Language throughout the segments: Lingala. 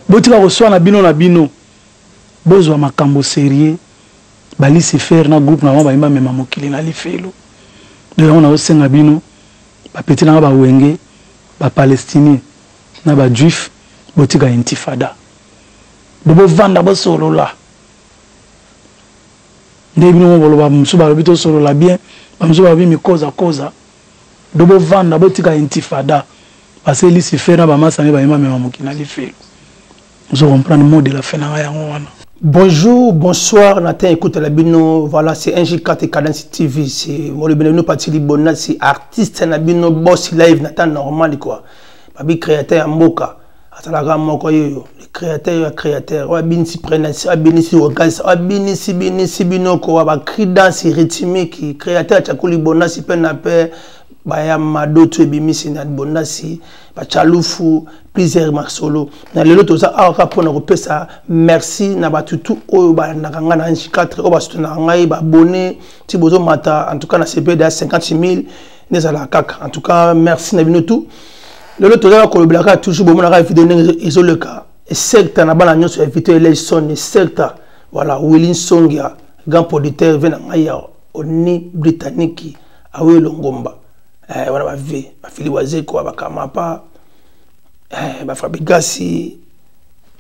Botika koswana bino na bino. Bozwa makambo serieux. Ba Lucifer na groupe na bango balingi bamema mokili na lifelo. Donc yango nazosenga bino ba petit na nga ba wenge, ba palestiniens na ba juifs botika intifada. Bo bovanda bosolola. Nde bino moko boloba mosusu balobi tosolola bien, ba mosusu balobi mikoza koza. Do bovanda botika intifada parce que lucifer na ba masa ne bayema mema mokili na lifelo. Ozo comprendre mot de la fin na nga yango wana. Bonjour, bonsoir, Nathan écoute la bino, voilà, c'est NG4 Cadence TV, c'est mon bino parti libona, c'est artiste na bino boss live Nathan normal quoi. Babi créateur ya mboka, atalaka moko yeyo, le créateur ya créateur, wa binisi prenasi, wa binisi orgasme, wa binisi binisi binoko, wa ba cri danse rythmique, créateur ya chakuli bonasi pe na pe baya madoto ebimisi na bonasi, ba chalufu plusieurs masolo na lelo toza awa kaka mpona kopesa merci na bato tu oyo balandaka ngai na NG4 oyo basutenaka ngai baabonne ti bozomata en tout cas na cpd ya 50 000 nde ezalaka kaka en tout cas merci na bino tu lelo tozaka kolobela kaka toujours bomonaka video ndenge ezoleka esekta na bana nyonso ya vito eleison esekta voilà willy nsongia grand producteur ve na ngai ya oni britannique awelo ngomba eh, wana bave bafili wazekwa bakamapa eh, bafabrigasi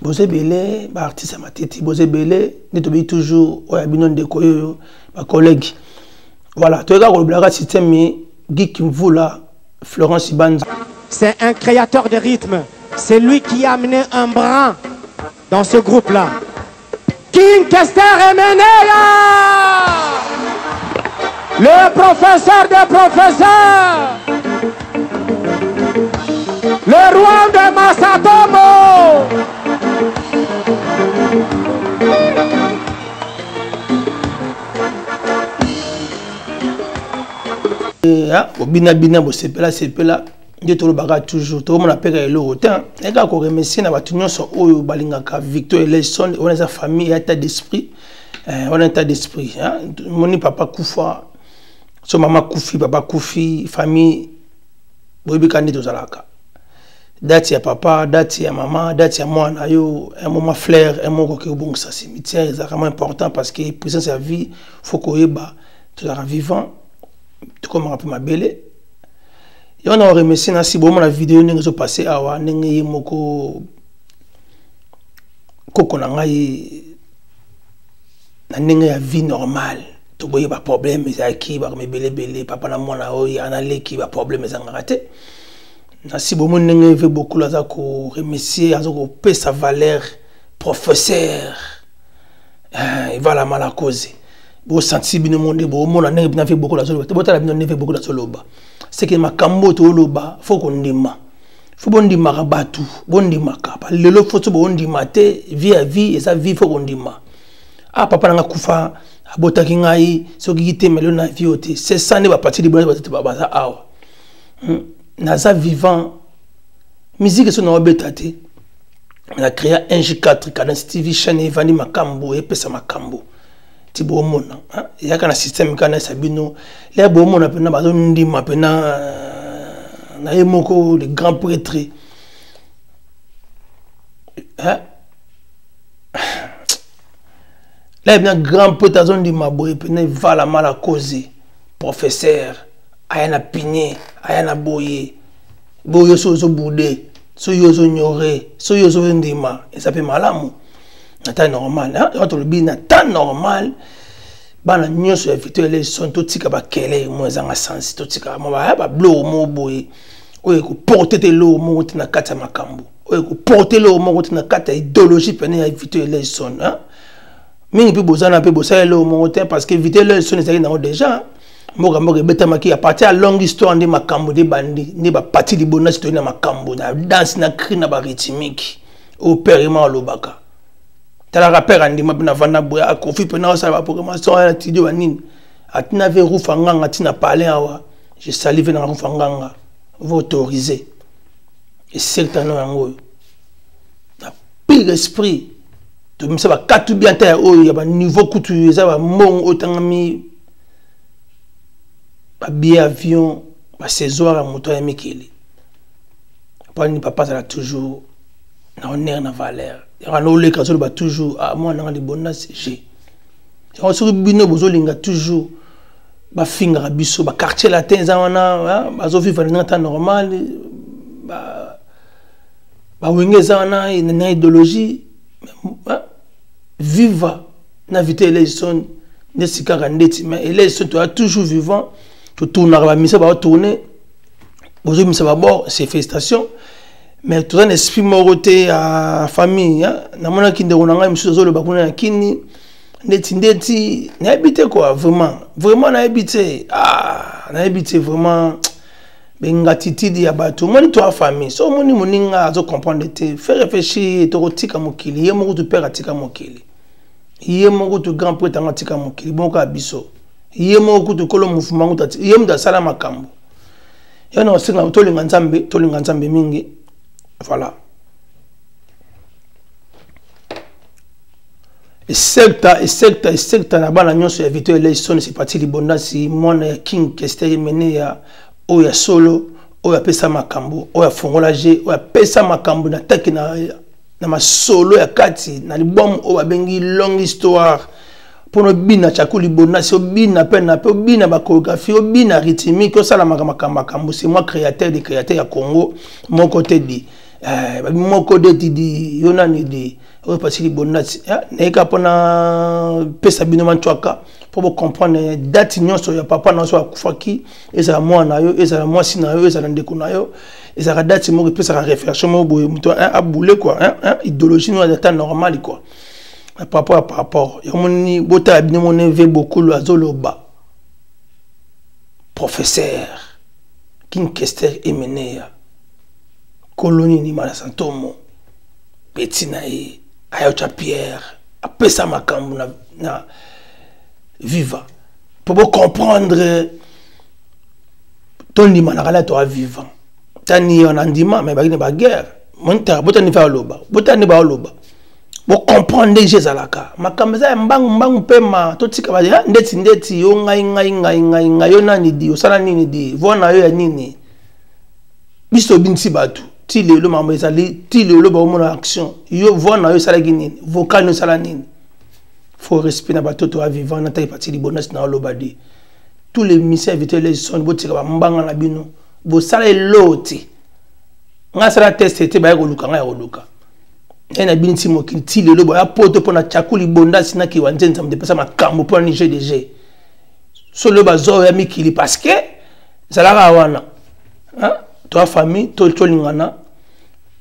boza ebele baartiste ya matiti boza ebele nde tobeyi toujours oyo ya bino ndeko oyo bacollègue voilà toyeka kolobelaka système geek mvula florence banza. C'est un créateur de rythme. C'est lui qui a amené un brin dans ce groupe-là. King Kester Emeneya, le professeur des professeurs, le roi de Masatomo. Bobina bina bosepela sepela nde tolobaka toujours tokomona mpe kaka eloko te naye kaka koremercier na bato nyonso oyo balingaka Victor Eleison wana eza famille ya état d'esprit wana état d'esprit moni papa kufa so mama kufi papa kufi famille boyebi kaka nde tozalaka date ya papa date ya mama date ya mwana yo un moment flair un moko okoki kobongisa cimetière ezalaka vraiment important parce que puissance ya vie faut koyeba tozalaka vivant tokomaka mpe mabele yango na remercier na si bomona video ndenge ezopasse awa ndenge ye moko koko na ngai na ndenge ya vie normale toboyi baproblème ezalaki bakoma ebelebele papa na mwana oyo analeki baproblème ezangaka te na si bomoni ndenge ve bokulu aza koremercier aza kopesa valeur professeur evala malakozi bosanti bino mo nde bomona ndenge bina ve bokulu azoloba te botala bino ndenge ve bokulu azoloba seke makambo oyo toloba fo kondima fo bondimaka bato bondimaka lelo fo so bondima te vie ya vie eza vie fo kondima ah papa nanga kufa abotaki ngai soki kitemelo na vie oyo te c'est ça nde baparti libona baza awa naza vivant musique so naobeta te na créa 1G4 Cadence TV chaîne evandi makambo epesa makambo ti bomona eyaka na système kaka nayesa bino le bomona mpena bazondima mpena na ye moko le grand prêtre la mpena grand prêtre azondima boye mpena evala mala cause professeur aya na pinie aya na boye boyo so ozobude so yo ozonyore so yo ozondima eza mpe malamu na temps normal yango tolobi na temps normal bana nyonso ya Victor Eleison totika bakele mo ezanga sens totika mo baya babiloko moko boye oyo ekoporte te eloko moko te na kati ya makambo oyo ekoporte eloko moko te na kati ya idéologie pene ya Victor Eleison mingi mpe bozana mpe bosala eloko moko te parce que Victor Eleison ezalaki nango déjà mboka mboka ebetamaki à partir ya longue histoire nde makambo nde bandi nde bapati libonasi toyei na makambo na danse na cri na barythmique oyo père ye moko alobaka talaka père andima mpe navanda boye akofi mpe naosala baprogrammation ya studio banini atina ve rufa nganga ntina palin awa je salive na rufa nganga va autoriser esektano yango oyo na pire esprit tobimisa bakatu bien ta ya oyo ya baniveau kutu eza bambongo oyo etangami babillet avion basaison ya moto ya mikili mpani papa azala toujours Na honneur na valeur. Yango na oleka azoloba toujours ah mwana nanga libonda g. Yango soki bino bozolinga toujours bafingaka biso ba quartier latin eza wana bazovivre na ndenge ata normal ba bawenge eza wana na idéologie viva na vite eleison nde sikaka ndeti mais eleison toya toujours vivant totournaka bamisa baotourne bozobimisa babord c'est félicitation mais toza na esprit moko te ya famille namonaki ndeko na ngai mosusu azoloba kuna na kini ndeti ndeti nayebi te quoi vraiment vraiment nayebi te ah nayebi te vraiment bengatitude ya bato omoni toa famille so omoni moninga azo comprendre te fait réfléchir tokotika mokili ye moko tu père atika mokili ye moko tu grand prêtre yango atika mokili bongo kaka biso ye moko kutu kolo mouvement kutu ye moto asala makambo yo na osenga tolinga nzambe tolinga nzambe mingi voilà esekta esekta esekta na bana nyonso ya vito eleison c'est parti libondasi mwana ya king kester emene ya oyo ya solo oyo apesa makambo oyo afongola je oyo apesa makambo na taki na, na masolo ya kati na libwamu oyo babengi longue histoire mpona obina chaku libondasi obina mpe na mpe obina bachoreographie obina rythmique osalamaka makambo makambo c'est moi créateur de créateur ya congo moko te di eh, moko de didi yo nani di oyo pasi libondasi eh, nayeka mpona pesa bino mantwaka mpo bocomprendre date nyonso ya papa na so akufaki ezala mwana na yo ezala mwasi na yo ezala ndeko na yo ezalaka date moko epesaka réflexion moko boye moto aboule quoi idéologie no ata normal quoi par rapport par rapport yango moni botala bino moni ve bokulu azoloba professeur king kester emeneya kolo nini malasa ntomo peti na ye ayotya pierre apesa makambo na, na viva mpo bocomprendre tondimanaka na toa vivant tani ye wana ndima me bakini baguerre monitaka botani mpe aloba botani baoloba bocomprendre ndenge ezalaka makambo eza ya mbangu mbangu mpema totika ba ah, ndeti ndeti yo ngai ngai ngai ngai ngai yo nani di osala nini di voi na yo ya nini biso tobinisi bato ti lelo makambo ezali ti lelo baomona action yo voi na yo esalaki nini vocal no esala nini faut respect na bato toa vivant na taki parti libonasi na oloba di tous les missions invité les son botika bambanga na bino bosala eloo te ngai asala test te baye koluka ngai ya koluka ngai na bini ti mokili ti lelo boya poto mpo na chaku libondasi na kiwa nzenza moto epesa makambo mpo na ni gdg solo bazoyo ya mikili parce que ezalaka wana toa famille tolingana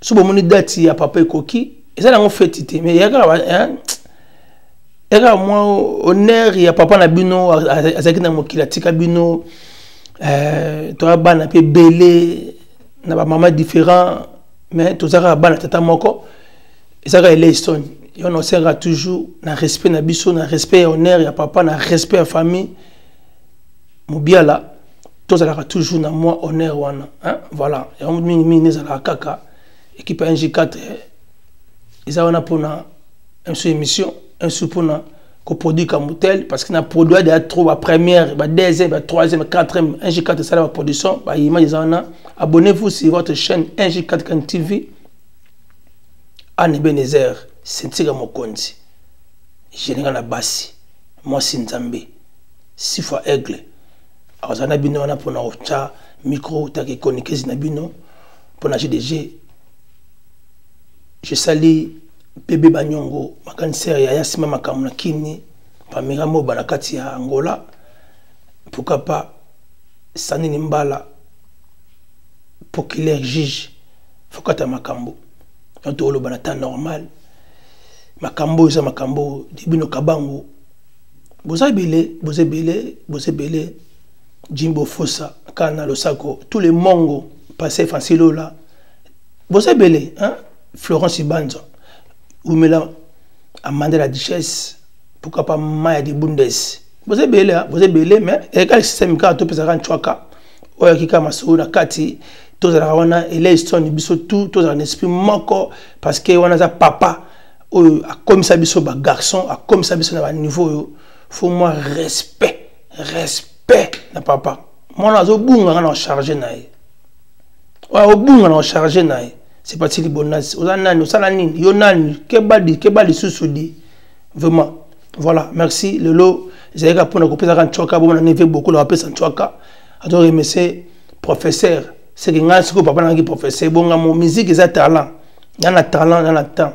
so bomoni date ya papa ekoki eza nango feti te mais eyaka eyaka mwa honneur ya papa na bino azalaki na mokili atika bino eh, toa bana mpe ebele na bamama différent mais toza kaka bana tata moko eza kaka eleison yo na osengaka toujours na respect na biso na respect ya honneur ya papa na respect ya famille mobiala tozalaka toujours na mwa honneur wana hein? Voilà yango mingimingi ezalaka kaka équipe ya ng4 eza wana mpona un émission un su mpona koproduire kambo tel parce que na produit deja trop ba première ba deuxième ba troisième ba quatrième ng4 esala ba production ba image eza wana. Abonnez-vous sur votre chaîne ng4 kan TV Anne Ebenezer Sentira Mokonzi général na basi mwasi nzambe sifa aigle akozala na bino wana mpona kotya micro taki chroniqueuse na bino mpona GDG. Je salue bebe banyongo makanisere ya yasima makambo na kini pamira moba na kati ya Angola, pourquoi pas Sanini Mbala populaire juge fokata makambo yango toloba na temps normal makambo oyo eza makambo dibino kabango boza ebele boza ebele boza ebele jimbo fosa kana losako tous les mongo passé Francis Lola boza ebele hein? Florence Ibanza umela Amanda la duchesse pourquoi pas Maya de Bundes boza ebele boza ebele mais ekali système kaka topesaka ncwaka oyo akika masolo na kati tozalaka wana eleison biso tout tozala na esprit moko parce que wana aza papa oyo akomisa biso bagarçon akomisa biso na baniveau oyo faut mwa respect respect na papa mwana azobunga nga na ocharge na ye oyo azobunga na ocharge na ye. C'est parti libonasi oza nani osala nini yo nani keba di keba lisusu di vraiment. Voilà, merci. Lelo ezalaki kaka mpona kopesaka ntwaka bomona neve bokolo apesa ntwaka azo remercier professeur seke ngai sikoyo papa nangaki professeur bonga mo musique eza talent nga na talent nga na temps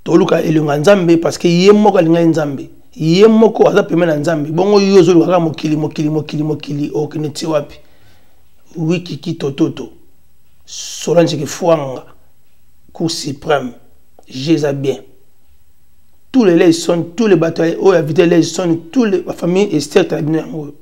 toluka elonga ya nzambe parce que ye moko alingaki nzambe ye moko aza pembe na nzambe bongo yo ozoluka kaka mokili mokili mokili mokili okende ti wapi wikiki tototo solange kifuanga cour suprême je eza bien tous les Leyson tous les bato oyo ya vite Leyson tous les bafamille Esther tala bino yango oyo.